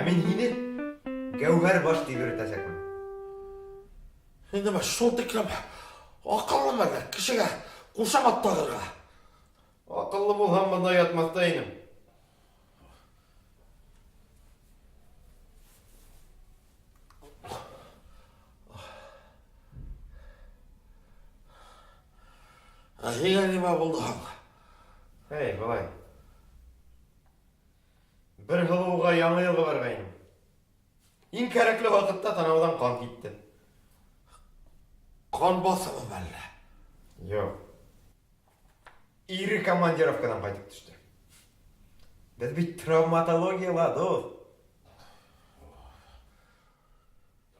Ә мин һине Гәүһәр баш дип йөртәсәкмен. Инде мә шул тиклем акыллымы әллә кешегә кушамат тагырга? Акыллы булһам, монда ятмас та инем. Ә һиңә нимә булды һуң? Әй, болай. Бер һылуга яңа елга баргайным. Иң кәрәкле вакытта танаудан кан китте. Кан басымы әллә? Юк. Ире командировкадан кайтып төште. Без бит травматологияла, дус.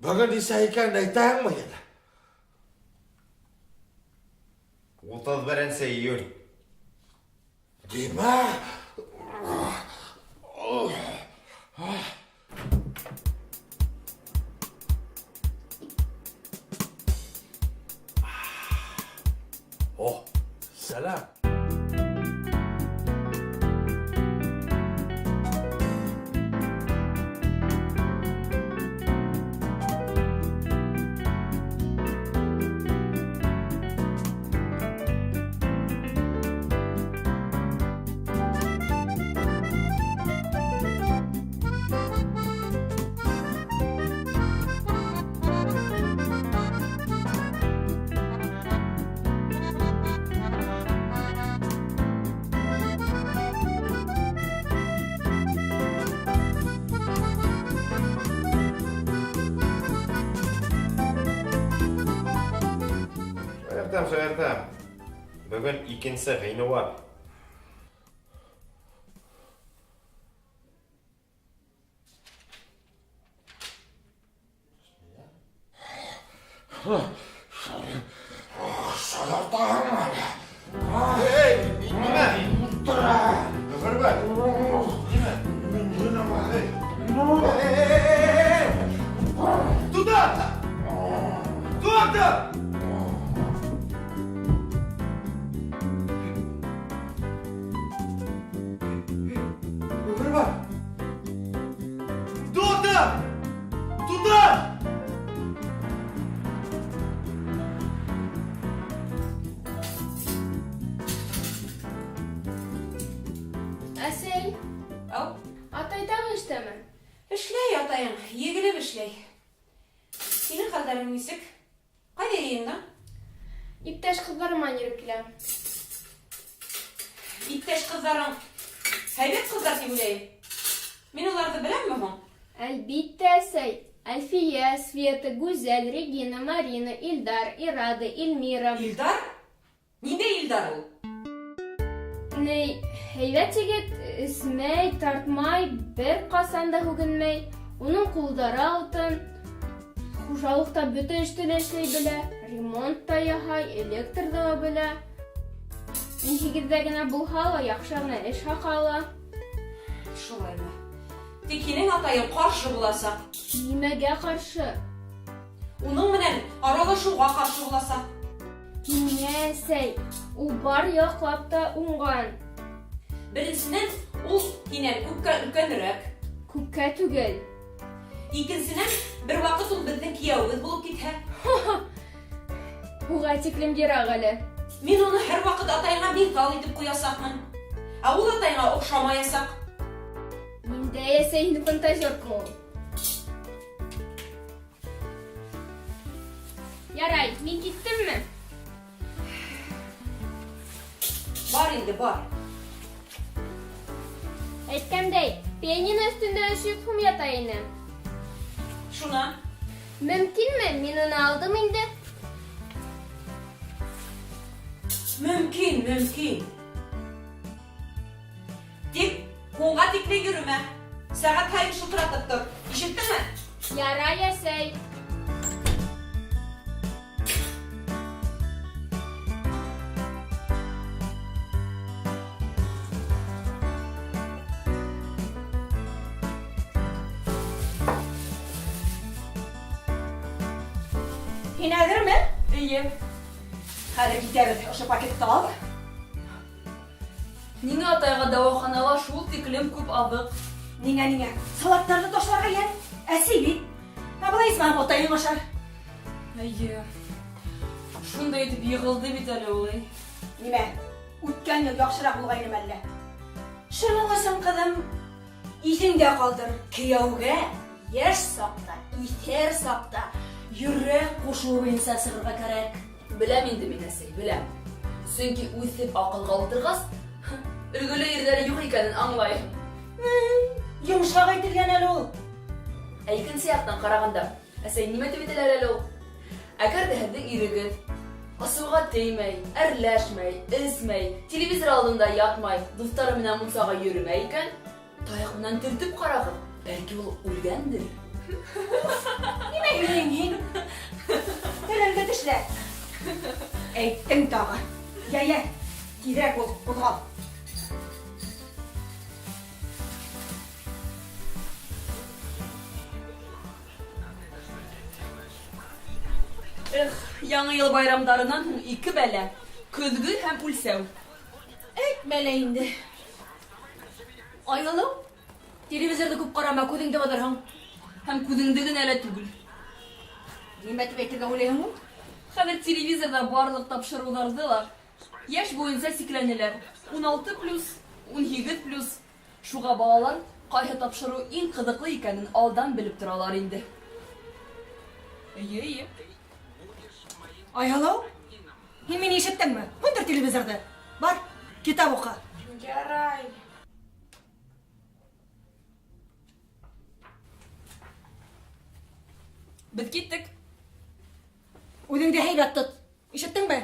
Бүген ничә икәнен әйтәһеңме инде? 31 июль. Димә. О, сәлам. Шаяртам, шаяртам. Бүген икенче гыйнвар. Эй, нимә? Гөрбәт. Нимә? Эй, эй, эй, эй, Туда! Туда! Гөрбәт! Туда! Туда! Әсәй, Ау. атай тагы эштәме? Эшләй атаең, егелеп эшләй. Синең хәлләрең ничек? Кайда йыендың? Иптәш кызларыма йөреп киләм. Иптәш кызларың һәйбәт кызлар дип уйлыйм. Мин уларны беләмме һуң? Әлбиттә, Әсәй. Әлфия, Света, Гүзәл, Регина, Марина, Илдар, Ирада, Эльмира. Илдар? Ниндәй Илдар ул? Ней, һәйбәт егет, эсмәй, тартмай, бер касан да һүгенмәй. Уның кулдары алтын. Хужалыкта бөтә эште лә эшләй белә. Ремонт та яһай, электр да белә. Унһигездә генә булһа ла, яхшы гына эш хакы ала. Шулаймы? Тик һинең атаең каршы буласак. Нимәгә каршы? Уның менән аралашуга каршы буласак. Нимә, Әсәй? Ул бар яклап та уңган. Беренсеннән, ул һинән күпкә өлкәнрәк. Күпкә түгел. Икенсеннән, бервакыт ул безнең кияүебез булып китһә. Уга тиклем ерак әле. Мин уны һәрвакыт атаеңа мисал итеп куясакмын. Ә ул атаеңа охшамаясак. Ниндәй Әсәй инде фантазерка ул? Ярай, мин киттемме? Бар инде, бар. Әйткәндәй, пианино өстендә 300 сум ята ине. Шуннан? Мөмкинме? Мин уны алдым инде. Мөмкин, мөмкин. Тик кунга тикле йөремә. Сәгать һаен шылтыратып тор. Ишеттеңме? Ярай, Әсәй. Һин әзерме? Әйе. Хәзер китәбез. Ошо пакетты ал. Ниңә атайга дәваханала шул тиклем күп азык? Ниңә, ниңә? Салаттарҙы ташларға йәл. Әсе бит. Ә былай исмаһам атайың ашар. Әйе. Шундай итеп йығылды бит әле ул, эй. Нимә? Үткән ел яҡшыраҡ булғайнымы әллә? Шуның өсөн, ҡыҙым, иҫеңдә ҡалдыр, кейәүгә йәш саҡта, иҫәр саҡта йөрәк ҡушыуы буйынса сығырға кәрәк. Беләм инде мин, әсәй, беләм. Сөнки үҫеп аҡылға ултырғас, өлгөлө ирҙәре юҡ икәнен аңлайым. Йомшаҡ әйтелгән әле ул. Ә икенсе яҡтан ҡарағанда, әсәй, нимә тип әйтәләр әле ул? Әгәр ҙә һеҙҙең ирегеҙ асыуға теймәй, әрләшмәй, эсмәй, телевизор алдында ятмай, дуҫтары менән мунсаға йөрөмәй икән, таяҡ менән төртөп ҡарағыҙ, бәлки ул үлгәндер. Нимә һөйләйһең һин? Телеңде тешлә. Әйттең тағы. Йә, йә, тиҙерәк бул, ҡуҙғал. Эх, Яңы ел байрамдарынан һуң ике бәлә, көҙгө һәм үлсәү. Әйтмә лә инде. Айылыу, телевизорҙы күп ҡарама, күҙеңде боҙорһоң. Һәм күҙеңде генә лә түгел. Нимә тип әйтергә уйлайһың ул? Хәҙер телевизорҙа барлыҡ тапшырыуҙарҙы ла йәш буйынса сикләнеләр. 16 плюс, 18 плюс. Шуға балалар ҡайһы тапшырыу иң ҡыҙыҡлы икәнен алдан белеп торалар инде. Эйе, эйе. Айһылыу, һин мине ишеттеңме? Һүндер телевизорҙы. Бар, китап уҡы. Ярай. Беҙ киттек. Үҙеңде һәйбәт тот. Ишеттеңме?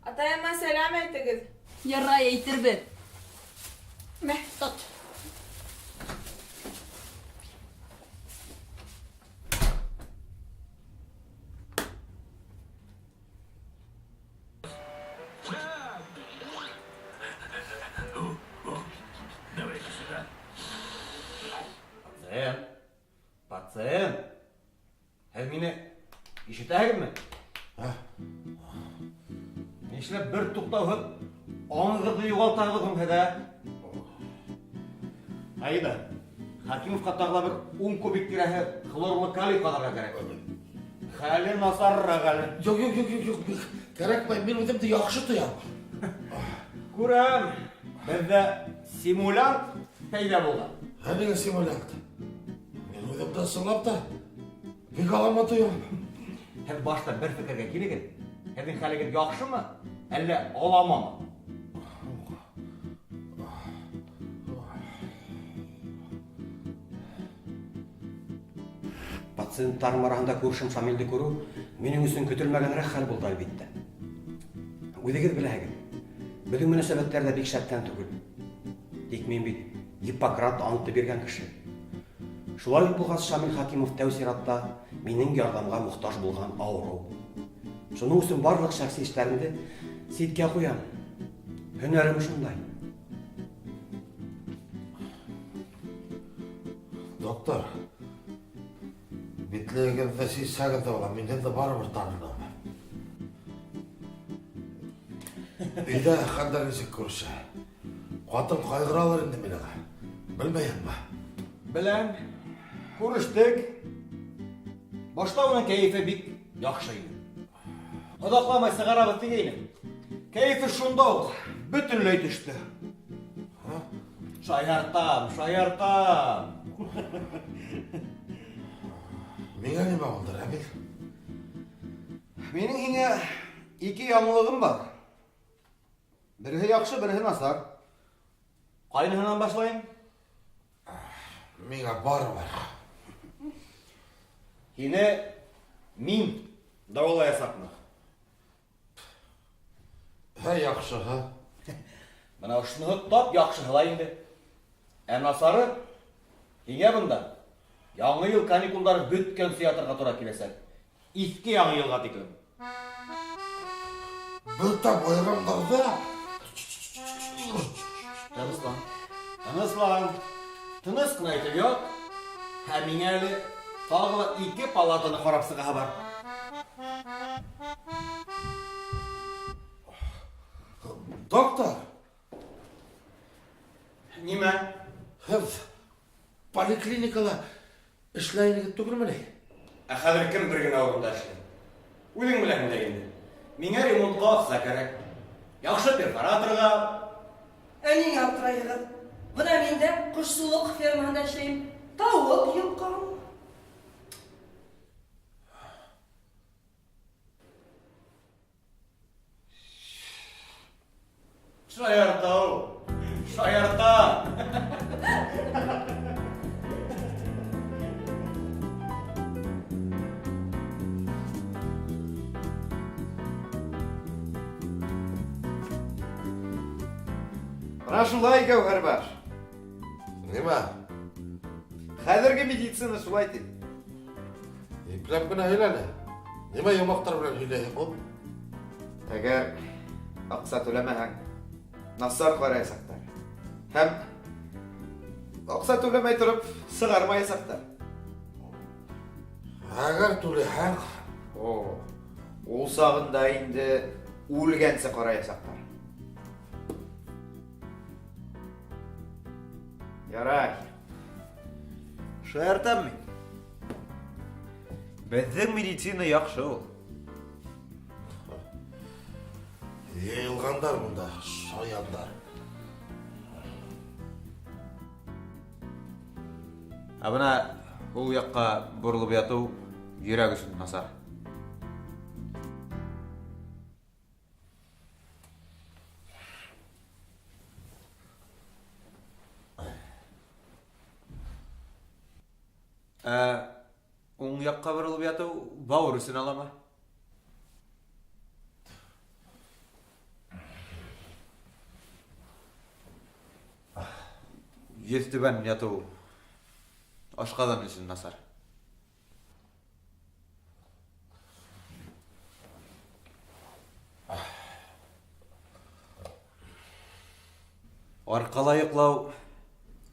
Атайыма сәләм әйтегеҙ. Ярай, әйтербеҙ. Мә, тот. Пациент. Пациент. Һеҙ мине ишетәһегеҙме? Нишләп бер туҡтауһыҙ аңығыҙҙы юғалтаһығыҙ һуң һеҙ, ә? Аида, Хакимовҡа тағы ла бер ун кубик тирәһе хлорлы калий ҡаҙарға кәрәк. Хәле насарыраҡ әле. Юҡ, юҡ, юҡ, юҡ, юҡ, кәрәкмәй, мин үҙемде яҡшы тоям. Күрәм, беҙҙә симулянт пәйҙә булған. Ә ниңә симулянт? Мин үҙемде ысынлап та бик алама тоям. Һеҙ башта бер фекергә килегеҙ. Һеҙҙең хәлегеҙ яҡшымы, әллә аламамы? Пациенттарым араһында күршем Шамилде күреү минең өсөн көтөлмәгәнерәк хәл булды, әлбиттә. Үҙегеҙ беләһегеҙ, беҙҙең мөнәсәбәттәр ҙә бик шәптән түгел. Тик мин бит Гиппократ анты биргән кеше. Шулай уҡ булғас, Шамил Хакимов тәү сиратта минең ярҙамға мохтаж булған ауырыу. Шуның өсөн барлыҡ шәхси эштәремде ситкә ҡуям. Һөнәрем шундай. Доктор, битлегегеҙҙе сисһәгеҙ ҙә була, мин һеҙҙе барыбер таныным. Өйҙә хәлдәр нисек күрше? Ҡатын ҡайғыралыр инде минең. Белмәйһеңме? Беләм. Күрештек. Башта уның кәйефе бик яҡшы ине. Оҙаҡламай сығарабыҙ тигәйне. Кәйефе шунда уҡ бөтөнләй төштө. Шаяртам, шаяртам. Миңә нимә булды, Рәмил? Минең һиңә ике яңылығым бар. Береһе яҡшы, береһе насар. Ҡайныһынан башлайым? Миңә барыбер. Һине мин дауалаясаҡмын. Һә, яҡшыһы. Бына ошоноһо тап яҡшыһы ла инде. Ә насары һиңә бында яңы йыл каникулдары бөткәнсе ятырға тура киләсәк. Иҫке яңы йылға тиклем. Бөтә байрамдарҙа Тыныслан. Тыныслан. Тыныс ҡына итеп ят. Ә миңә әле тағы ла ике палатаны ҡарап сығаһы бар. Доктор! Нимә? Һеҙ поликлиникала эшләй инегеҙ түгелме ни? Ә хәҙер кем бер генә урында эшли? Үҙең беләһең дә инде. Миңә ремонтҡа аҡса кәрәк. Яҡшы перфораторға. Ә ниңә аптырайһығыҙ? Бына мин дә ҡошсолоҡ фермаһында эшләйем. Тауыҡ йолҡам. Шаярта ул. Шаярта. Менә шулай, Гәүһәрбаш. Нимә? Хәҙерге медицина шулай ти. Ипләп кенә һөйлә әле. Нимә йомаҡтар белән һөйләйһең ул? Әгәр аҡса түләмәһәң, насар ҡараясаҡтар. Һәм аҡса түләмәй тороп сығармаясаҡтар. Әгәр түләһәң, О, ул сағында инде үлгәнсе ҡараясаҡтар. Ярай. Шаяртам мин. Беҙҙең медицина яҡшы ул. Йыйылғандар бында, шаяндар. Ә бына ул яҡҡа боролоп ятыу йөрәк өсөн насар. Ә уң яҡҡа боролоп ятыу бауыр өсөн алама. Йөҙтүбән ятыу ашҡаҙан өсөн насар. Арҡала йоҡлау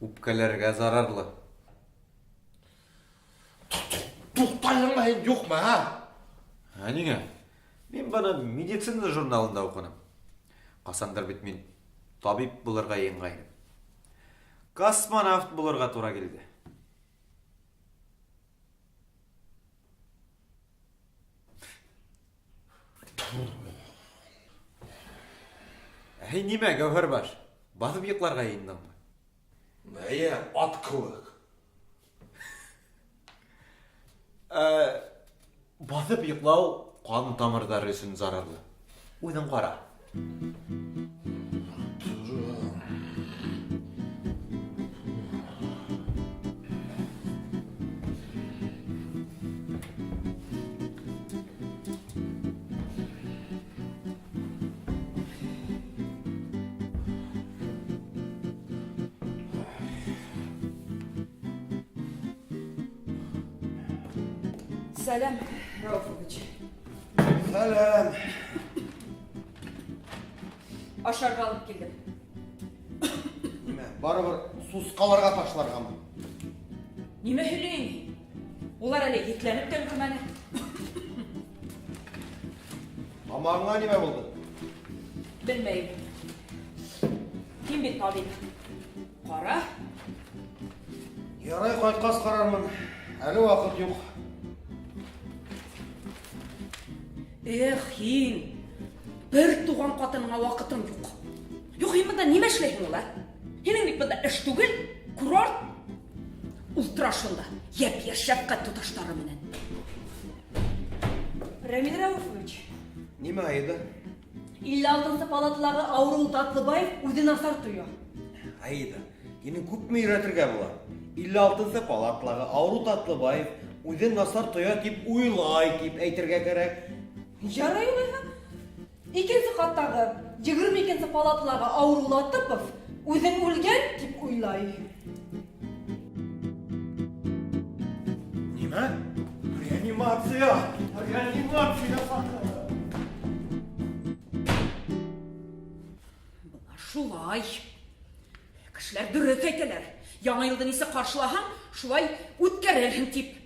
үпкәләргә зарарлы. Туҡтайһыңмы һин, юҡмы, ә? Ә ниңә? Мин быны медицина журналында уҡыным. Ҡасандыр бит мин табип булырға йыйынғайным. Космонавт булырға тура килде. Ә һин нимә, Гәүһәрбаш? Баҫып йоҡларға йыйындыңмы? Эйе, ат кеүек. Ә, баҫып йоҡлау ҡан тамырҙары өсөн зарарлы. Үҙең ҡара. Сәләм, Рауфович. Сәләм. Ашарға алып килдем. Нимә, барыбер сусҡаларға ташларғамы? Нимә һөйләйһең һин? Улар әле етләнеп тә өлгөрмәне. Тамағыңа нимә булды? Белмәйем. Һин бит табип. Ҡара. Ярай, ҡайтҡас ҡарармын. Әле ваҡыт юҡ. Эх, һин. Бер туған ҡатыныңа ваҡытың юҡ. Юҡ, һин бында нимә эшләйһең ул, ә? Һинең бит бында эш түгел, курорт. Ултыра шунда, йәп-йәш шәфҡәт туташтары менән. Рәмил Рәүфович. Нимә, Аида? 56 палаталағы ауырыу Татлыбаев үҙен насар тоя. Аида, һине күпме өйрәтергә була? 56 палаталағы ауырыу Татлыбаев үҙен насар тоя тип уйлай тип әйтергә кәрәк. Ярай улайһа. Икенсе ҡаттағы 22 палаталағы ауырыу Латыпов үҙен үлгән тип уйлай. Нимә? Реанимация! Реанимация саҡыр! Бына шулай. Кешеләр дөрөҫ әйтәләр. Яңы йылды нисек ҡаршылаһаң, шулай үткәрерһең тип.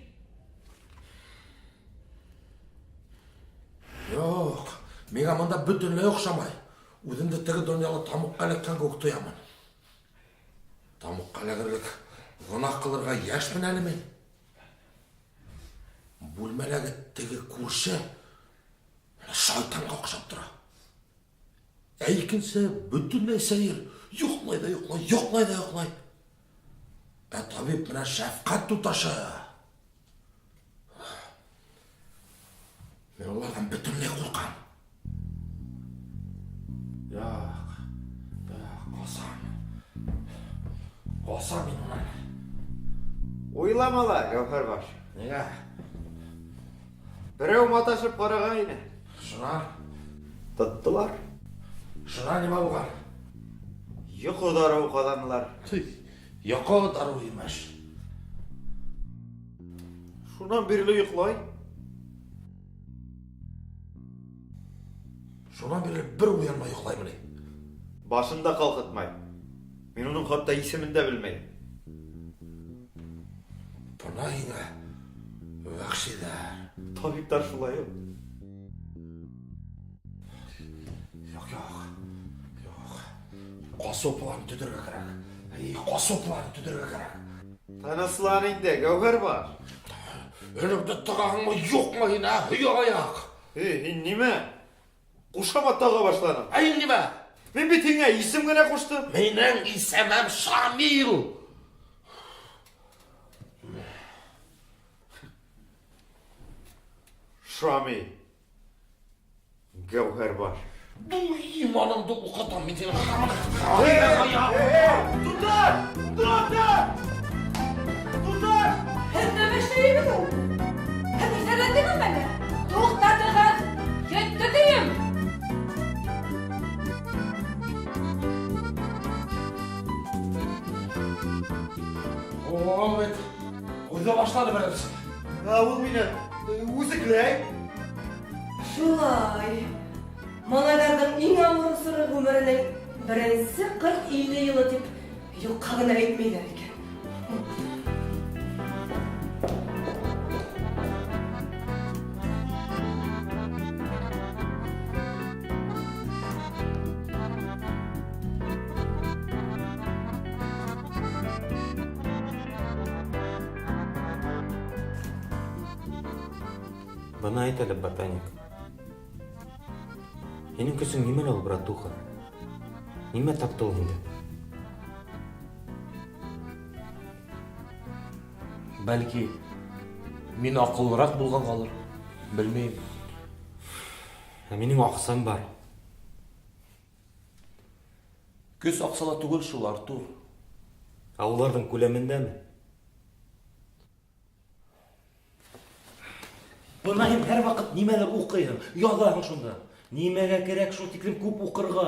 Юҡ, миңә бында бөтөнләй оҡшамай. Үҙемде теге донъяла тамуҡҡа эләккән кеүек тоямын. Тамуҡҡа эләгерлек Гөнаһ кылырга яшьмен әле мин. Бүлмәдәге теге күрше шайтанга охшап тора. Ә икенче бөтенләй сәер, йоклай да йоклай, йоклай да йоклай. Ә табиб менә шәфкать туташы. Мин алардан бөтенләй куркам. Як, як, касам. Касам мин унан. Уйлама ла, Гәүһәрбаш. Нигә? Берәү маташып карагайны. Шуна? Тоттылар. Шуна нимә булган? Йокы даруы каданылар. Йокы даруы имеш. Шуннан бирле йоклай. Шуннан бирле бер уянмай йоклаймыни? Башын да калкытмай. Мин уның хатта исемен дә белмәйм. Бына һиңә вәхшиләр. Табиблар шулай ул. Юк, юк. Юк. Касу планы төзергә кирәк. Әй, касу планы төзергә кирәк. Тынычлан инде, Гәүһәр баш. Өнеңде тыгаңмы, юкмы һин, ә, һөйәк аяк? Эй, һин нимә? Кушамат тага башладың. Ә һин нимә? Мин бит һиңә исем генә куштым. Минең исемем Шамил. Шамил. Гәүһәр баш. Бу иманыңды укытам мин синең. Туташ! Туташ! Туташ! Һеҙ нәмә эшләйһегеҙ ул? Һеҙ иҫәрләндегеҙме әллә? Туҡтатығыҙ! Етте тием! Ул бит үҙе башланы беренсе. Ә ул мине үҙекләй. Шулай. Малайларҙың иң ауыр осоро ғүмеренең беренсе 40-50 йылы тип юҡҡа ғына әйтмәйҙәр икән. Бына әйт әле, ботаник. Һинең көсөң нимәлә ул, братуха? Нимә тапты ул һиндә? Бәлки, мин аҡыллыраҡ булғанғалыр, белмәйем. Ә минең аҡсам бар. Көс аҡсала түгел шул, Артур. Ә уларҙың күләмендәме? Бына һин һәр ваҡыт нимәлер уҡыйһың, яҙаһың шунда. Нимәгә кәрәк шул тиклем күп уҡырға?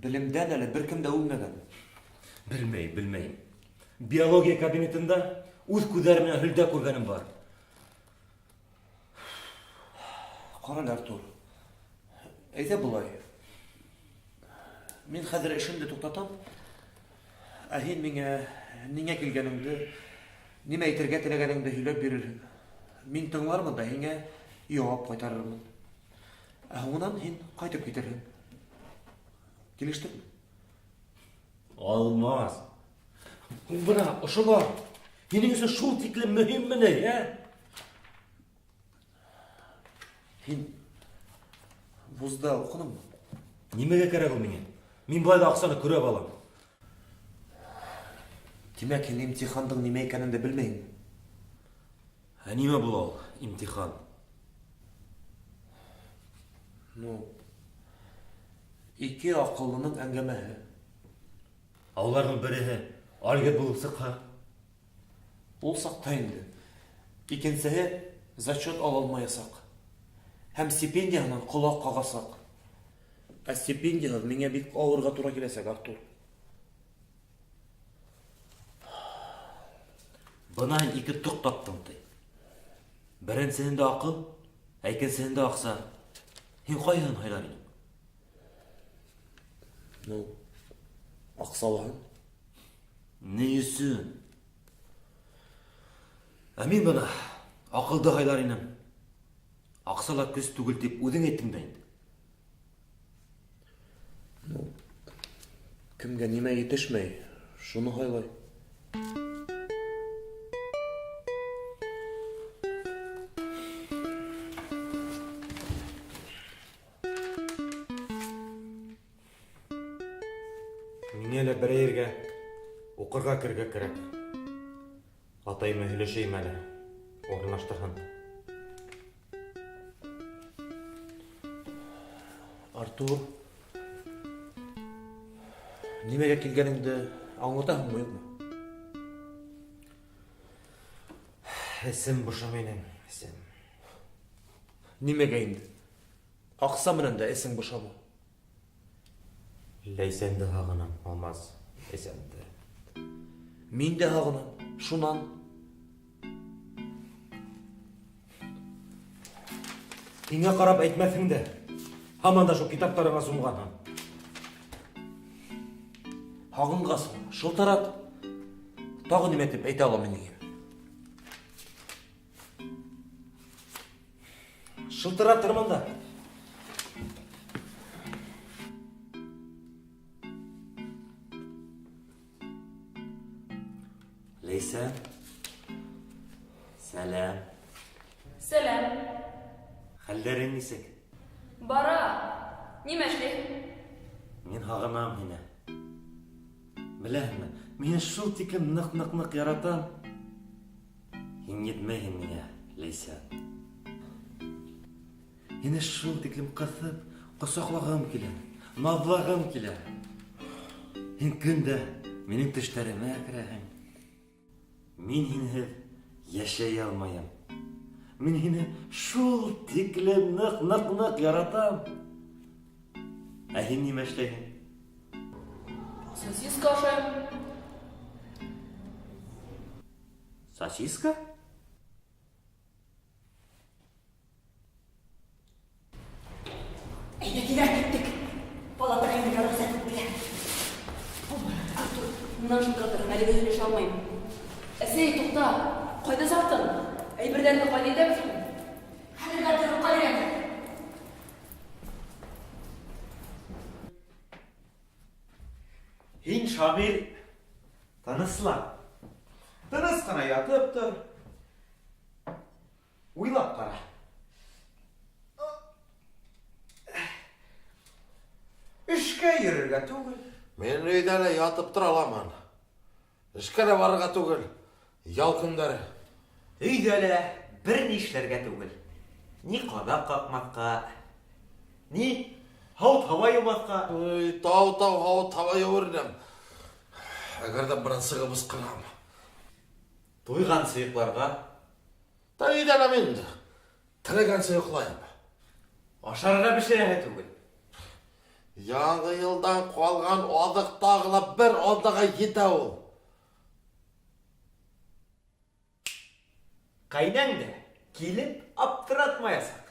Белемдән әле бер кем дә үлмәгән. Белмәйем, белмәйем. Биология кабинетында үҙ күҙҙәрем менән һөлдә күргәнем бар. Ҡара әле, Артур. Әйҙә былай. Мин хәҙер эшемде туҡтатам. Ә һин миңә ниңә килгәнеңде, нимә әйтергә теләгәнеңде һөйләп бирерһең. Мин тыңлармын да һиңә яуап ҡайтарырмын. Ә һуңынан һин ҡайтып китерһең. Килештекме? Алмаз. Бына ошолар һинең өсөн шул тиклем мөһимме ни, ә? Һин вузда уҡыныңмы? Нимәгә кәрәк ул миңә? Мин былай ҙа аҡсаны көрәп алам. Тимәк, һин имтихандың нимә икәнен дә белмәйһең. Ә нимә була ул имтихан? Ну, ике аҡыллының әңгәмәһе. Ә уларҙың береһе Альгерт булып сыҡһа? Ул саҡта инде. Икенсеһе зачет ала алмаясаҡ. Һәм стипендияһынан ҡолаҡ ҡағасаҡ. Ә стипендияһыҙ миңә бик ауырға тура киләсәк, Артур. Бына һин ике тоҡ таптың ти. Беренсеһендә аҡыл, ә икенсеһендә аҡса. Һин ҡайһыһын һайлар инең? Ну, аҡсалыһын. Ни өсөн? Ә мин бына аҡылды һайлар инем. Аҡса ла көс түгел тип үҙең әйттең дә инде. Ну, кемгә нимә етешмәй, шуны һайлай. Миңә лә берәй ергә уҡырға керергә кәрәк. Атайыма һөйләшәйем әле, урынлаштырһын. Артур, нимәгә килгәнеңде аңлатаһыңмы, юҡмы? Эсем боша минең, эсем. Нимәгә инде? Аҡса менән дә эсең бошамы? Ләйсәнде һағынам, Алмаз, Ләйсәнде. Мин дә һағынам. Шунан. Һиңә ҡарап әйтмәҫһең дә. Һаман да шул китаптарыңа сумғанһың. Һағынғасың, шылтырат. Тағы нимә тип әйтә алам мин һиңә? Шылтыратырмын да. Ләйсән. Сәлам. Сәлам. Хәлдәрең нисек? Бара. Нимә эшләйһең? Мин һағынам һине. Беләһеңме, мин шул тиклем нык-нык-нык яратам. Һин етмәйһең миңә, Ләйсән. Һине шул тиклем ҡыҫып, ҡосаҡлағым килә, наҙлағым килә. Һин көн дә минең төштәремә керәһең. Мин һинһеҙ йәшәй алмайым. Мин һине шул тиклем ныҡ-ныҡ-ныҡ яратам. Ә һин нимә эшләйһең? Сосиска ашайым. Сосиска? Әйҙә, тиҙерәк киттек. Палатаға инергә рөхсәт иттеләр. Артур, мыннан шылтыратырһың, әлегә һөйләшә алмыйм. Әсәй, туҡта. Ҡайҙа саптың? Әйберҙәрҙе ҡайҙа итәбеҙ һуң? Хәҙер гардеробҡа бирәбеҙ. Һин, Шамил, тыныслан. Тыныс ҡына ятып тор. Уйлап ҡара. Эшкә йөрөргә түгел. Мин өйҙә лә ятып тора аламын. Эшкә лә барырға түгел. Ял көндәре. Өйҙә лә бер ни эшләргә түгел. Ни ҡаҙаҡ ҡаҡмаҫҡа, ни һауыт-һаба йыумаҫҡа. Ой, тау-тау һауыт-һаба йыуыр инем. Әгәр ҙә бынан сығып ысҡынһам. Туйғансы йоҡларға. Та өйҙә лә мин теләгәнсә йоҡлайым. Ашарға бешерәһе түгел. Яңы йылдан ҡалған аҙыҡ тағы ла бер аҙнаға етә ул. Ҡәйнәң дә килеп аптыратмаясаҡ.